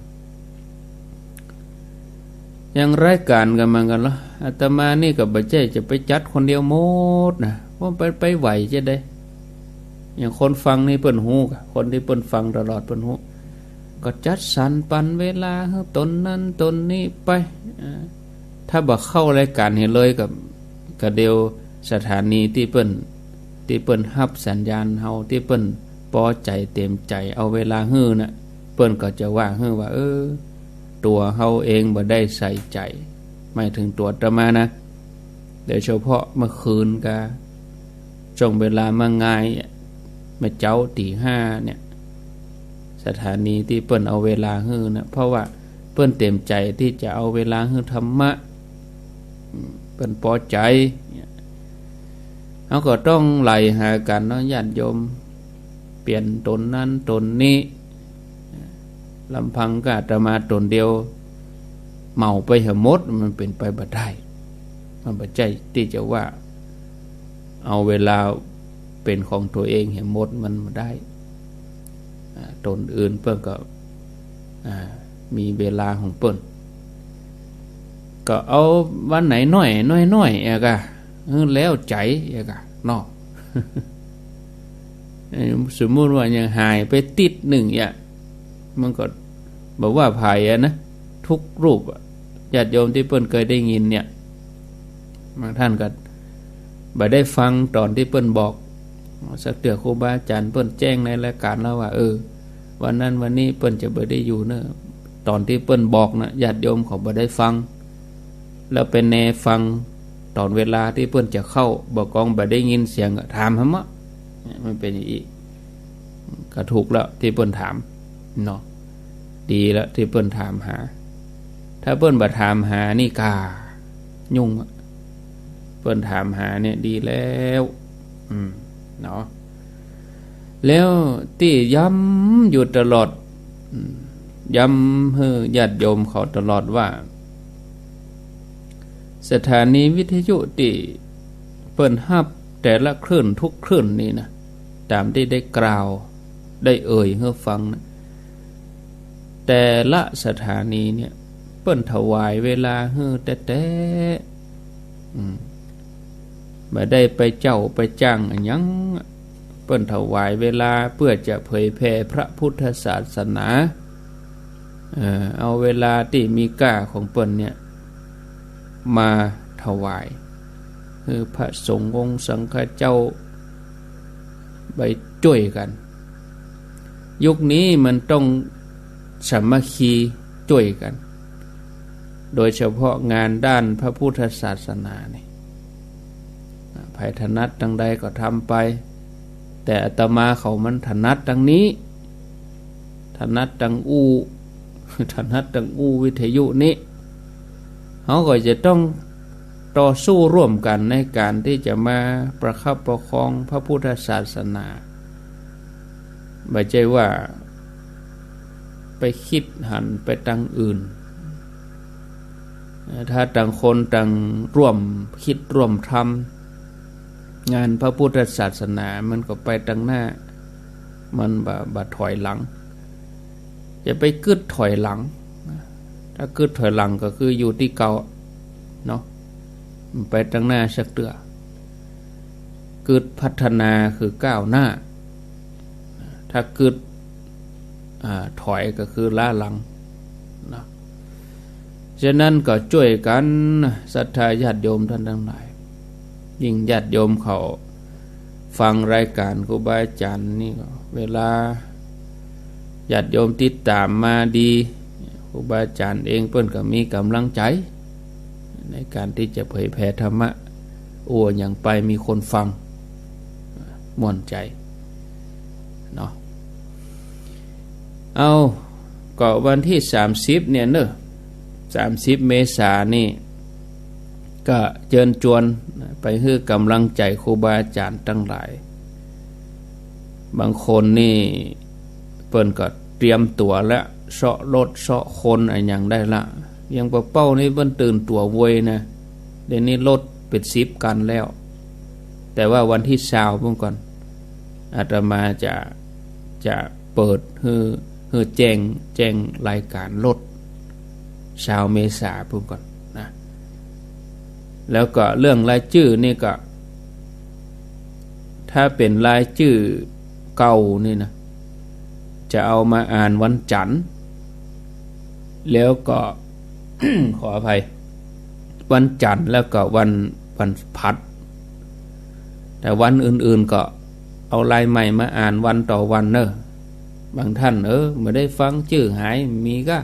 อย่างรายก๋านก็เหมือนกั๋นละ อาตมานี่ก็บ่ใจ้จะไปจัดคนเดียวหมดนะ ว่าไป ไปไหวจะใด อย่างคนฟังนี่เปิ้นฮู้กะ คนตี้เปิ้นฟังตลอดเปิ้นฮู้ ก็จัดสรรปันเวลาหื้อต๋นนั้นต๋นนี้ไป อ่า ถ้าบ่เข้ารายก๋านหื้อเลยก็ ก็เดี๋ยวสถานีตี้เปิ้น ตี้เปิ้นฮับสัญญาณเฮา ตี้เปิ้นปอใจ๋เต๋มใจ๋เอาเวลาหื้อน่ะ เปิ้นก็จะว่าหื้อว่า เออ ตั๋วเฮาเองบ่ได้ใส่ใจ๋ หมายเถิงตั๋วอาตมานะ โดยเฉพาะเมื่อคืนกา ช่วงเวลาเมื่องาย เมื่อเจ๊าตี๋ห้าเนี่ย สถานีตี้เปิ้นเอาเวลาหื้อน่ะ เพราะว่าเปิ้นเต๋มใจ๋ตี้จะเอาเวลาหื้อธรรมะ อืม เปิ้นปอใจ๋เนี่ย เฮาก็ต้องไหลหากั๋นเนาะ ญาติโยม เปลี่ยนต๋นนั้นต๋นนี้ ลำพังก็อาตมาต๋นเดียว เหมาไปหื้อหมด มันเป๋นไปบ่ได้ มันบ่ใจ้ตี้จะว่า เอาเวลาเป๋นของตั๋วเองหื้อหมด มันบ่ได้ อ่า ต๋นอื่นเปิ้นก็ อ่า มีเวลาของเปิ้น ก็เอาวันไหนน้อย น้อยๆ เอกะ เออ แล้วใจ๋เอกะ เนาะ เออ สมมุติว่าอย่างหายไปติ๊ดนึ่งเนี่ย มันก็บ่ว่าใผอะนะ ทุกรูปอะ ญาติโยมตี้เปิ้นเกยได้ยินเนี่ย บางต้านก็บ่ได้ฟังต๋อนตี้เปิ้นบอก สักเตื้อ ครูบาอาจ๋ารย์เปิ้นแจ้งในรายก๋านแล้วว่า เออ วันนั้นวันนี้เปิ้นจะบ่ได้อยู่เนาะ ต๋อนตี้เปิ้นบอกน่ะ ญาติโยมเขาบ่ได้ฟัง แล้วไปแนฟังต๋อนเวลาตี้เปิ้นจะเข้า บ่กองบ่ได้ยินเสียงก็ถามหาเมาะ เนี่ย มันเป๋นอย่างอี้ ก็ถูกแล้วตี้เปิ้นถามเนาะ ดีแล้วตี้เปิ้นถามหา ถ้าเปิ้นบ่ถามหานี่ก้ายุ่งอะ เปิ้นถามหาเนี่ยดีแล้ว อืม เนาะ แล้วตี้ย้ำอยู่ตลอด อืม ย้ำหื้อญาติโยมเขาตลอดว่า สถานีวิทยุตี้เปิ้นฮับแต่ละคลื่นทุกคลื่นนี่นะ ต๋ามตี้ได้กล่าว ได้เอ่ยหื้อฟังนะ แต่ละสถานีเนี่ย เปิ้นถวายเวลาหื้อแต๊ๆ อืม บ่ได้ไปเจ้าไปจ้างอะหยัง เปิ้นถวายเวลาเปื้อจะเผยแผ่พระพุทธศาสนา เอ่อ เอาเวลาตี้มีก้าของเปิ้นเนี่ย มาถวาย หื้อพระสงฆ์องค์สังฆเจ้า ไปจ้วยกั๋น ยุคนี้มันต้องสามัคคีจ้วยกั๋น โดยเฉพาะงานด้านพระพุทธศาสนานี่ อ่า ใผถนัดตางใดก็ทำไป แต่อาตมาเขามันถนัดตางนี้ ถนัดตางอู้ ถนัดตางอู้วิทยุนี้ เฮาก็จะต้องต่อสู้ร่วมกั๋นในก๋านตี้จะมาประคับประคองพระพุทธศาสนา บ่ใจ้ว่าไปกึ๊ดหันไปตางอื่น ถ้าต่างคนต่างร่วมกึ๊ดร่วมทำ งานพระพุทธศาสนามันก็ไปตางหน้า มันบ่ บ่ถอยหลัง จะไปกึ๊ดถอยหลัง ถ้ากึ๊ดถอยหลังก็คืออยู่ตี้เก่าเนาะ บ่ไปตางหน้าสักเตื้อ กึ๊ดพัฒนาคือก้าวหน้า ถ้ากึ๊ด อ่า ถอยก็คือล้าหลังเนาะ ฉะนั้นก็จ้วยกั๋น ศรัทธาญาติโยมต้านตังหลาย ยิ่งญาติโยมเขาฟังรายก๋านครูบาอาจ๋ารย์นี่ก็ เวลาญาติโยมติดต๋ามมาดี ครูบาอาจ๋ารย์เองเปิ้นก็มีก๋ำลังใจ๋ ในก๋านตี้จะเผยแผ่ธรรมะ อู้หยังไปมีคนฟัง ม่วนใจ๋ เนาะ เอา ก็วันตี้สามสิบเนี่ยเนาะ สามสิบเมษานี่ ก็เจิญจวนไปหื้อก๋ำลังใจ๋ครูบาอาจ๋ารย์ตังหลาย บางคนนี่เปิ้นก็เตรียมตั๋วแล้ว เซาะรถเซาะคนอะหยังได้ละ อย่างป้อเป้านี่เปิ้นตื่นตั๋วเวยนะ เดี๋ยวนี้รถเป๋นสิบคันแล้ว แต่ว่าวันตี้ซาวพุ้นก่อน อาตมาจะ จะเปิดหื้อ หื้อแจ้ง แจ้งรายก๋านรถ ซาวเมษาพุ้นก่อน แล้วก็เรื่องรายจื้อนี่ก็ ถ้าเป๋นรายจื้อเก่านี่นะ จะเอามาอ่านวันจันทร์ แล้วก็ ขออภัย วันจันทร์แล้วก็วัน วันพฤหัส แต่วันอื่นๆก็เอารายใหม่มาอ่านวันต่อวันเน่อ บางท่าน เออ บ่ได้ฟัง จื้อหาย มีก้า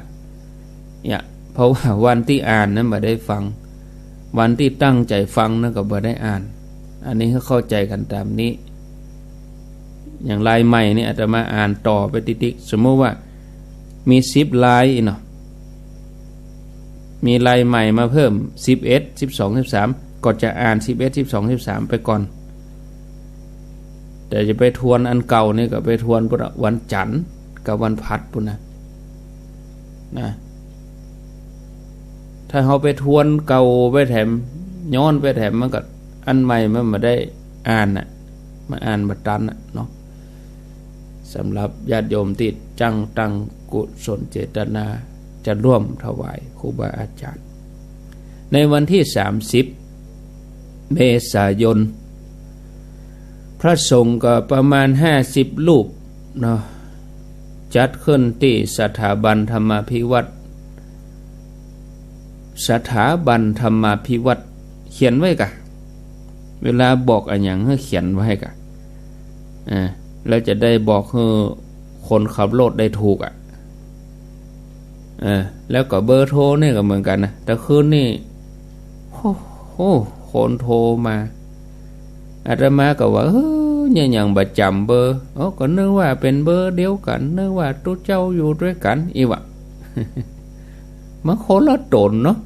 เนี่ย เพราะว่าวันตี้อ่านนั้นบ่ได้ฟัง วันตี้ตั้งใจ๋ฟังนั้นก็บ่ได้อ่าน อันนี้ให้เข้าใจ๋กั๋นต๋ามนี้ อย่างรายใหม่นี่อาตมาอ่านต่อไปติ๊กๆ สมมุติว่ามีสิบรายอี้เนาะ มีรายใหม่มาเพิ่ม สิบเอ็ด สิบสอง สิบสาม ก็จะอ่าน สิบเอ็ด สิบสอง สิบสาม ไปก่อน แต่จะไปทวนอันเก่านี่ก็ไปทวนพุ้นน่ะ วันจันทร์กับวันพฤหัสพุ้นนะ นะ ถ้าเฮาไปทวนเก่าไปแถม ย้อนไปแถม มันก็ อันใหม่มันบ่ได้อ่านน่ะ มันอ่านบ่ตันน่ะเนาะ สำหรับญาติโยมตี้จั่งตั้งกุศลเจตนาจะร่วมถวายครูบาอาจ๋ารย์ ในวันตี้สามสิบเมษายน พระสงฆ์ก็ประมาณห้าสิบรูปเนาะ จัดขึ้นตี้สถาบันธรรมาภิวัฒน์ สถาบันธรรมาภิวัฒน์ เขียนไว้ก่ะ เวลาบอกอะหยังหื้อเขียนไว้ก่ะ อ่า แล้วจะได้บอกหื้อคนขับรถได้ถูกอะ เออ แล้วก็เบอร์โทรนี่ก็เหมือนกั๋นนะ แต่คืนนี่ โอ้โห คนโทรมา อาตมาก็ว่า เออ เนี่ยหยังบ่จ๋ำเบอร์ โอ้ ก็นึกว่าเป๋นเบอร์เดียวกั๋น นึกว่าตุ๊เจ้าอยู่ตวยกั๋น อี้วะ มันคนละต๋นเนาะ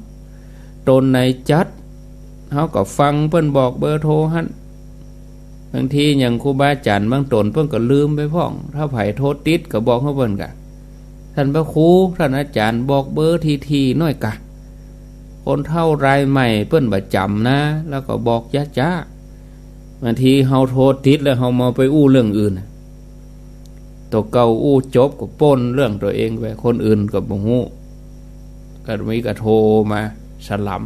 ต๋นไหนจัด เฮาก็ฟังเปิ้นบอกเบอร์โทรหั้น บางทีอย่างครูบาอาจ๋ารย์บางต๋นเปิ้นก็ลืมไปพ่อง ถ้าใผโทรติดก็บอกหื้อเปิ้นก่ะ ท่านพระครู ท่านอาจ๋ารย์ บอกเบอร์ถี่ๆ หน้อยก่ะ คนเฒ่ารายใหม่เปิ้นบ่จ๋ำนะ แล้วก็บอกจ๊าๆ บางทีเฮาโทรติดแล้วเฮามัวไปอู้เรื่องอื่นน่ะ ตั๋วเก่าอู้จบก็ป๊นเรื่องตั๋วเองไป คนอื่นก็บ่ฮู้ ก็มีก็โทรมาสลัม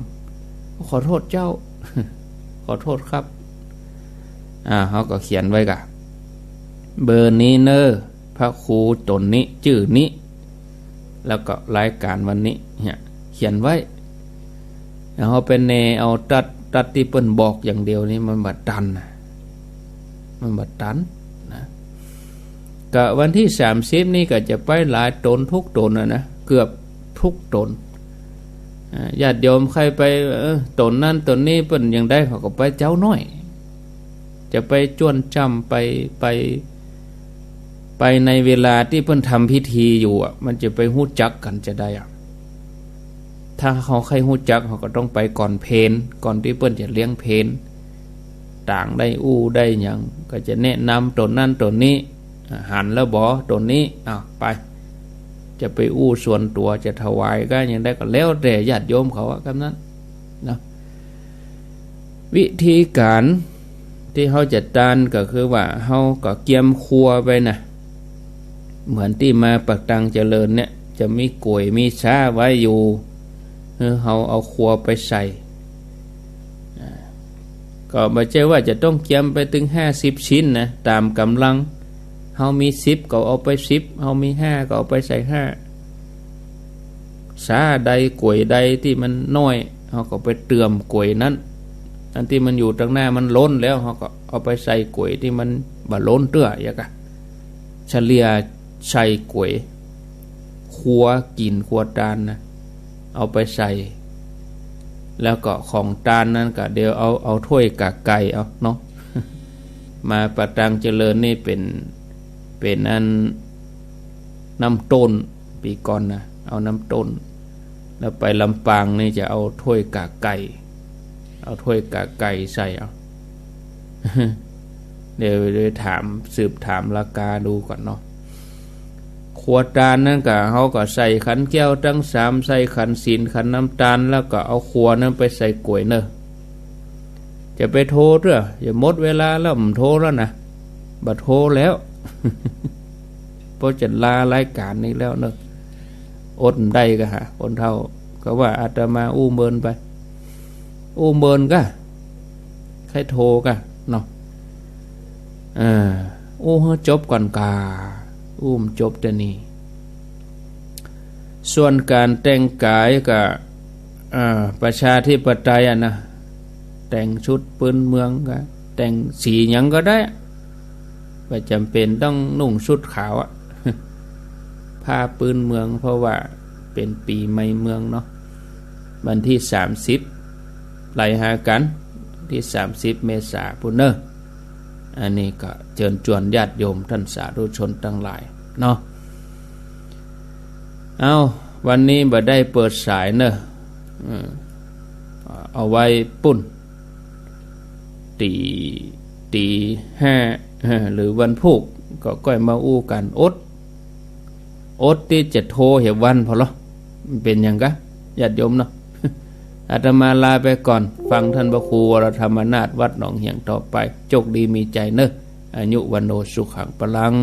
ขอโทษเจ้า ขอโทษครับ อ่า เฮาก็เขียนไว้ก่ะ เบอร์นี้เน่อ พระครูต๋นนี้ จื้อนี้ แล้วก็รายการวันนี้ เนี่ย เขียนไว้ แล้วเฮาไปแนเอาตั๊ด ตั๊ดตี้เปิ้นบอกอย่างเดียวนี่มันบ่ตันน่ะ มันบ่ตันนะ ก็วันตี้สามสิบนี่ก็จะไปหลายต๋นทุกต๋นน่ะนะ เกือบทุกต๋น อ่า ญาติโยมใค่ไป เออ ต๋นนั้นต๋นนี้เปิ้นยังได้ เขาก็ไปเจ๊าน้อย จะไปจ้วนจ้ำไป ไป ไปในเวลาตี้เปิ้นทำพิธีอยู่อะ มันจะไปฮู้จักกั๋นจะใดอะ ถ้าเฮาใค่ฮู้จัก เฮาก็ต้องไปก่อนเพล ก่อนตี้เปิ้นจะเลี้ยงเพล ต่างได้อู้ได้หยัง ก็จะแนะนำต๋นนั้นต๋นนี้ อ่า หันแล้วบ่ ต๋นนี้ อ้าว ไป จะไปอู้ส่วนตั๋ว จะถวายก้าหยังได้ก็แล้วแต่ญาติโยมเขาอะ กำนั้นเนาะ วิธีก๋านตี้เฮาจะตานก็คือว่าเฮาก็เกียมครัวไปนะ เหมือนตี้มาปักตังเจริญเนี่ย จะมีก๋วยมีซ้าไว้อยู่ เออ เฮาเอาครัวไปใส่ อ่า ก็บ่ใจ้ว่าจะต้องเกียมไปเถิงห้าสิบชิ้นนะ ต๋ามก๋ำลัง เฮามีสิบก็เอาไปสิบ เฮามีห้าก็เอาไปใส่ห้า ซ้าใดก๋วยใดตี้มันน้อย เฮาก็ไปเติมก๋วยนั้น อันตี้มันอยู่ตังหน้ามันล้นแล้ว เฮาก็เอาไปใส่ก๋วยตี้มันบ่ล้นเตื้อ อย่างกะ เฉลี่ยใส่ก๋วย ครัวกิ๋นครัวตานนะ เอาไปใส่ แล้วก็ของตานนั้นก็เดี๋ยวเอา เอาถ้วยก๋าไก่เอาเนาะ มาปักตังเจริญนี่เป๋น เป๋นอันน้ำต้น ปี๋ก่อนนะ เอาน้ำต้น แล้วไปลำปางนี่จะเอาถ้วยก๋าไก่ เอาถ้วยก๋าไก่ใส่เอา เดี๋ยว เดี๋ยวถาม สืบถามราคาดูก่อนเนาะ ครัวตานนั้นก็ เฮาก็ใส่ขันแก้วตังสาม ใส่ขันศีล ขันน้ำตาล แล้วก็เอาครัวนั้นไปใส่ก๋วยเน่อ จะไปโทรเตื้อ จะหมดเวลาแล้ว บ่โทรแล้วนะ บ่โทรแล้ว เพราะจะลารายก๋านนี้แล้วเน่อ อดบ่ได้ก็หา คนเฒ่า ก็ว่าอาตมาอู้เมินไป อู้เมินก่ะ ใค่โทรก่ะเนาะ เออ อู้หื้อจบก่อนก่า อู้บ่จบเตื้อนี้ ส่วนก๋านแต่งก๋ายก็ เอ่อ ประชาธิปไตยอะนะ แต่งชุดปื๊นเมืองก็ แต่งสีหยังก็ได้ บ่จ๋ำเป๋นต้องนุ่งชุดขาวอะ ผ้าปื๊นเมือง เพราะว่าเป๋นปี๋ใหม่เมืองเนาะ วันตี้สามสิบ ไหลหากั๋น ตี้สามสิบเมษาปู้นเน่อ อันนี้ก็เจิญจวนญาติโยมต้านสาธุชนตังหลายเนาะ เอ้า วันนี้บ่ได้เปิดสายเน่อ อืม เอาไว้ปู้น ตี๋ ตี๋ห้า เออ หรือวันพูกก็ก้อยมาอู้กั๋น อด อดตี้จะโทรเหียวันผ่อลอ มันเป๋นหยังกะ ญาติโยมเนาะ อาตมาลาไปก่อน ฟังต้านพระครูวรธรรมนาถวัดหนองเหี่ยงต่อไป โชคดีมีชัยเน่อ อายุวัณโณสุขังพลัง